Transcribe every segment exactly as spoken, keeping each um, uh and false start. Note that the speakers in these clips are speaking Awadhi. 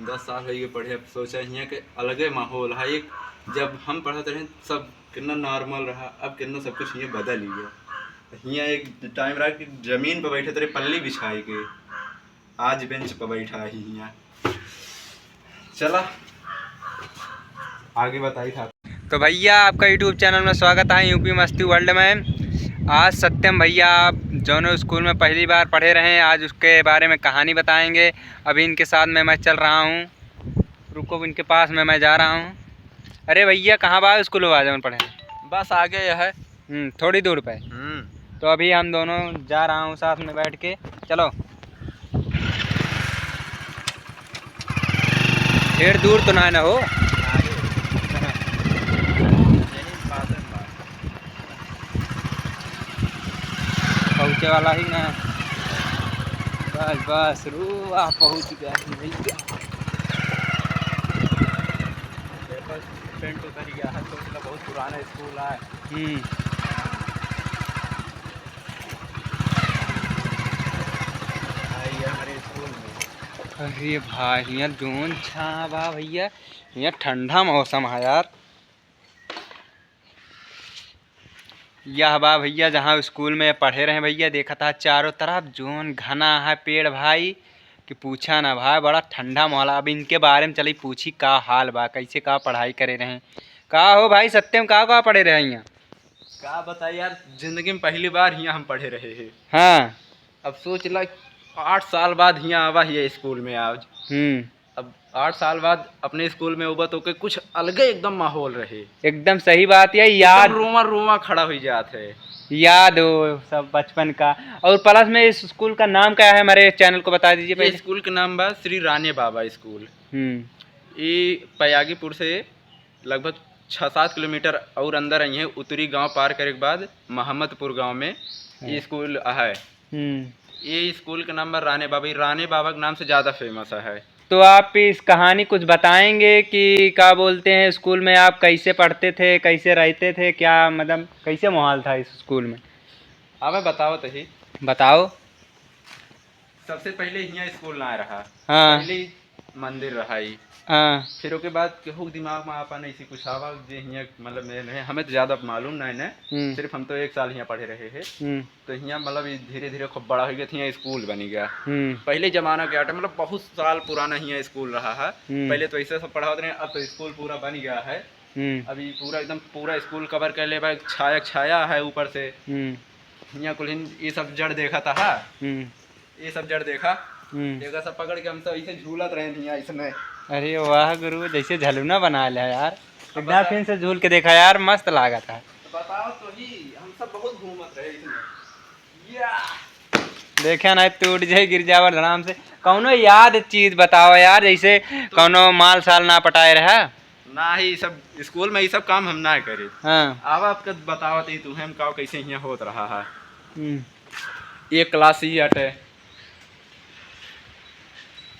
दस साल होइ गए पढ़े, अब सोचा हियाँ के अलगे माहौल है। एक जब हम पढ़त रहे सब कितना नॉर्मल रहा, अब कितना सब कुछ हियाँ बदल गया। हियाँ एक टाइम रहा कि जमीन पर बैठत रहे पल्ली बिछाई के, आज बेंच पर बैठा ही हियाँ। चला आगे बताई था। तो भैया, आपका YouTube चैनल में स्वागत है, यूपी मस्ती वर्ल्ड में। आज सत्यम भैया, आप जौन स्कूल में पहली बार पढ़े रहे, आज उसके बारे में कहानी बताएंगे। अभी इनके साथ में मैं चल रहा हूँ, रुको, इनके पास में मैं जा रहा हूँ। अरे भैया, कहाँ बा स्कूल बा जौन पढ़े? बस आगे है। हम्म, थोड़ी दूर पे। हम्म। तो अभी हम दोनों जा रहा हूँ साथ में बैठ के। चलो। ढेर दूर तो ना, ना हो। पहुँचे वाला ही ना। बस, बस, रू, आ, पहुँच गया ही भैया। पेपर पेंट उतर गया है, तो मतलब बहुत पुराना स्कूल है। हम्म। हाँ, ये हमारे स्कूल में। अरे भाई, हियाँ जौन छा बा भैया, हियाँ ठंडा मौसम है यार। यह बा भैया, जहाँ स्कूल में पढ़े रहे भैया, देखा था चारों तरफ जौन घना है पेड़ भाई, कि पूछा ना भाई, बड़ा ठंडा माहौल। अब इनके बारे में चली पूछी का हाल बा, कैसे का पढ़ाई करे रहे। का हो भाई सत्यम, का का पढ़े रहे हियाँ? का बताई यार, जिंदगी में पहली बार हियाँ हम पढ़े रहे हैं। हाँ। अब सोच ला, आठ साल बाद हियाँ आवा हिया स्कूल में आज। हम्म। अब आठ साल बाद अपने स्कूल में उबा तो के कुछ अलगे एकदम माहौल रहे। एकदम सही बात है, एकदम याद रोवा रोवा खड़ा हो जात है। याद हो सब बचपन का। और प्लस में इस स्कूल का नाम क्या है, हमारे चैनल को बता दीजिए ये पहले। स्कूल का नाम बा श्री राने बाबा स्कूल। हम्म। ये पयागीपुर से लगभग छः सात किलोमीटर और अंदर आई है, उत्तरी गांव पार करे के बाद मोहम्मदपुर गांव में ये हाँ। स्कूल है। हम्म। ये स्कूल के नाम बा राने बाबा, ये राने बाबा के नाम से ज़्यादा फेमस है। तो आप इस कहानी कुछ बताएंगे कि क्या बोलते हैं, स्कूल में आप कैसे पढ़ते थे, कैसे रहते थे, क्या मतलब कैसे माहौल था इस स्कूल में? अब मैं बताओ तो ही। बताओ। सबसे पहले हियाँ स्कूल ना रहा, हाँ। पहले ही मंदिर रहा ही। हाँ। फिर ओके बाद केहू के दिमाग में आपन ऐसी कुछ आवा जे हियाँ मतलब मेन है, हमें तो ज़्यादा मालूम नहीं ने, हम्म। सिर्फ हम तो एक साल हियाँ पढ़े रहे हैं। हम्म। तो हियाँ मतलब ये धीरे धीरे खूब बड़ा हो गया, हियाँ स्कूल बन गया। हम्म। पहले जमाना के आटे मतलब बहुत साल पुराना हियाँ स्कूल रहा है। हम्म। पहले तो ऐसे सब पढ़ावत रहे, अब तो स्कूल पूरा बन गया है। हम्म। अभी पूरा एकदम पूरा स्कूल कवर कर ले बा, छाया छाया है ऊपर से। हम्म। हियाँ कुल हिन-, ये सब जड़ देखा था, हाँ? हम्म। ये सब जड़ देखा, हम्म। एकर सब पकड़ के हम सब ऐसे झूलत रहे हियाँ इसमें। अरे वाह गुरु, जैसे झलुना बना लिया यार। अब एकदम बता। फिर से झूल के देखा यार, मस्त लागत है। तो बताओ तो ही, हम सब बहुत घूमत रहे इसमें। या। देखे ना, टूट जाए, गिर जाए आराम से। कौनो याद चीज बताओ यार, जैसे कौनो माल साल ना पटाए रहा। ना ही, ई सब स्कूल में ई सब काम हम ना करे। हाँ। अब आपके बतावत ही तू हम का कैसे हियाँ होत रहा है। हम्म। एक क्लास ही अटे,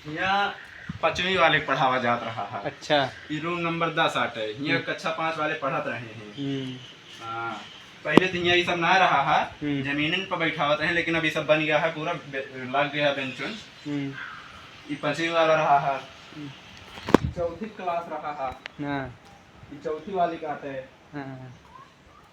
हियाँ पाँचवीं वाले के पढ़ावा जात रहा है। अच्छा। ई रूम नंबर दस अटे, हियाँ हम्म। कक्षा पाँच वाले पढ़त रहे हैं। हम्म। हाँ, पहले तो हियाँ ई सब ना रहा है, हम्म। जमीनन पर बैठावत रहे, लेकिन अब ई सब बन गया है, पूरा बे-, लग गया है बेंच उंच। हम्म। ई पाँचवीं वाला रहा है। हम्म। ई चौथी क्लास रहा है। हाँ। ई चौथी वाली का अटे। हाँ।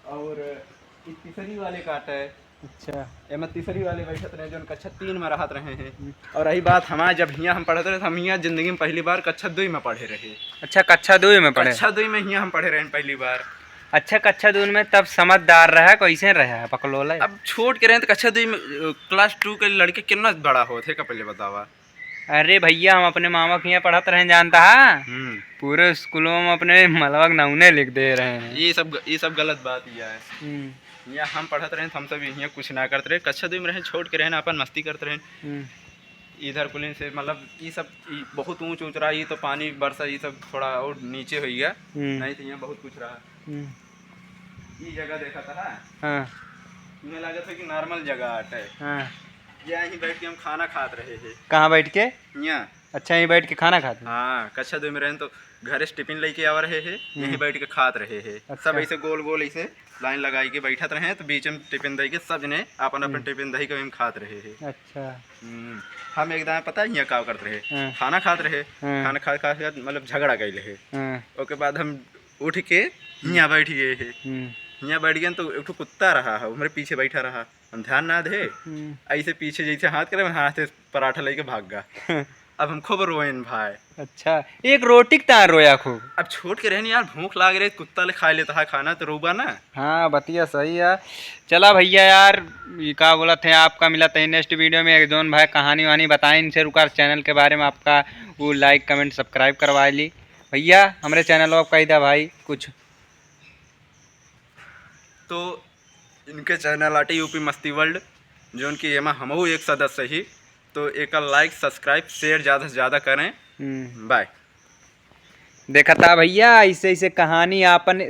और ई तीसरी वाले का अटे। अच्छा। एमे तीसरी वाले बैठत रहे, जौन कक्षा तीन में रहत रहे हैं। हम्म। और रही बात हमारे, जब हियाँ हम पढ़त रहे, तो हम हियाँ जिंदगी में पहली बार कक्षा दुई में पढ़े रहे। अच्छा, कक्षा दुई में पढ़े? कक्षा दुई में हियाँ हम पढ़े रहे पहली बार। अच्छा, कक्षा दुई में तब समझदार रहा, कैसे रहा, पकलोला? अब छोट के रहे तो कक्षा दुई में, अ, क्लास टू के लड़के कितना बड़ा होत है, का पहले बतावा? अरे भैया, हम अपने मामा के हियाँ पढ़त रहे, जानता है? हम्म। पूरे स्कूलों में अपने मलवा के नमूने लिख दे रहे हैं। ई सब ग-, ई सब गलत बात ही है। हम्म। हियाँ हम पढ़त रहे, तो हम सब हियाँ कुछ ना करत रहे। कक्षा दुई में रहे, छोट के रहे ना, अपन मस्ती करत रहे। हम्म। इधर कुलिन से, मतलब, ई सब, ई बहुत ऊंच ऊंच रहा, ई तो पानी बरसा, ई सब थोड़ा और नीचे हो गया, हम्म। नहीं तो हियाँ बहुत कुछ रहा। हम्म। ई जगह देखा था, हाँ। हाँ। इन्हें लागत है कि नॉर्मल जगह आटे। हाँ। ये यहीं बैठ के हम खाना खात रहे हैं। कहाँ बैठ के? यहाँ। अच्छा, यहीं बैठ के खाना खात हैं? हाँ, कक्षा दुई में रहेन तो घरे से टिफिन लइके आवा रहे हैं, हम्म। यहीं बैठ के खात रहे हैं। अच्छा। सब ऐसे गोल गोल ऐसे लाइन लगाई के बैठत रहे, तो बीच में टिफिन दे के सब जने अपन अपन हम्म। टिफिन दे के वहीं खात रहे हैं। अच्छा। हम्म, हम एक दाएं पता है हियाँ का करत रहे? हाँ। खाना खात रहे, हाँ। खाना खा खा के मतलब झगड़ा कइले है। हाँ। ओके बाद हम उठ के हियाँ बैठ गए है। हम्म। हियाँ बैठ गए तो एक ठो कुत्ता रहा है, हमरे पीछे बैठा रहा, हम ध्यान ना दे, हम्म। ऐसे पीछे जैसे हाथ करे, हाथ से पराठा लेके भाग गया। अब हम खूब रोएन भाई। अच्छा, एक रोटी के तार रोया खूब। अब छोट के रहन यार, भूख लाग रहे, कुत्ता ले खा लेता है खाना तो रोबा ना। हाँ, बतिया सही है। चला भैया यार, ये का बोलत है, आपका मिलत है नेक्स्ट वीडियो में। एक जौन भाई कहानी वहानी बताएं इनसे रुकार चैनल के बारे में आपका, वो लाइक कमेंट सब्सक्राइब करवा ली। भैया हमरे चैनल पर कही दा भाई कुछ। तो इनके चैनल आटे यूपी मस्ती वर्ल्ड, जौन कि एमा हमहू एक सदस्य ही, तो एकर लाइक सब्सक्राइब शेयर ज़्यादा से ज़्यादा करें। हम्म। बाय। देखा था भैया, ऐसे ऐसे कहानी आपन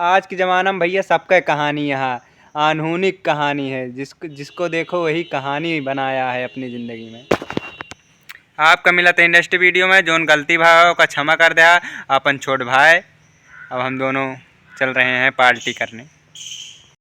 आज के ज़माना में भैया सबके कहानी यहाँ आधुनिक कहानी है, जिसको जिसको देखो वही कहानी बनाया है अपनी ज़िंदगी में। आपका मिलत है नेक्स्ट वीडियो में, जौन गलती भा हो ओका क्षमा कर दे अपन छोट भाई। अब हम दोनों चल रहे हैं पार्टी करने।